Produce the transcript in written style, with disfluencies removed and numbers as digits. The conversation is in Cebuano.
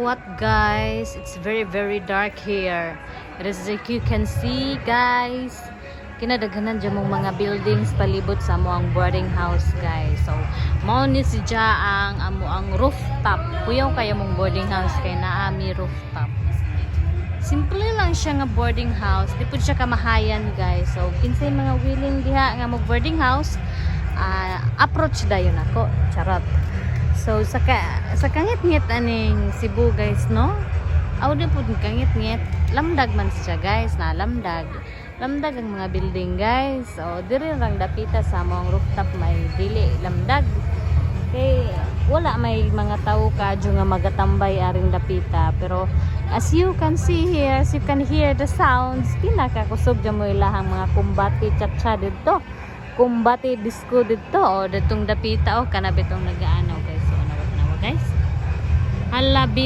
What, guys? It's very, very dark here. It is like you can see, guys. Kinadaghanan dyan mong mga buildings palibot sa among boarding house, guys. So, mao ni siya ang amo ang rooftop. Kuyaw kaayo among boarding house kay naami rooftop. Simple lang siya nga boarding house. Di pud siya kamahayan, guys. So, kinsay mga willing diha nga mag boarding house, approach dayon ako. Charot. So, sa kangit-ngit aning Cebu, guys, no? Aw, di pud kangit-ngit. Lamdag man siya, guys, na lamdag. Lamdag ang mga building, guys. So, diri lang dapita sa among rooftop may dili lamdag. Kay wala may mga tao kadyo nga magatambay aring dapita, pero as you can see here, as you can hear the sounds, pinakakusog dyan mo ilahang mga kumbati chatcha dito, kumbati disco dito. O ditong dapita, o kana bitong nagaano, guys. So, ano, guys, hala bira.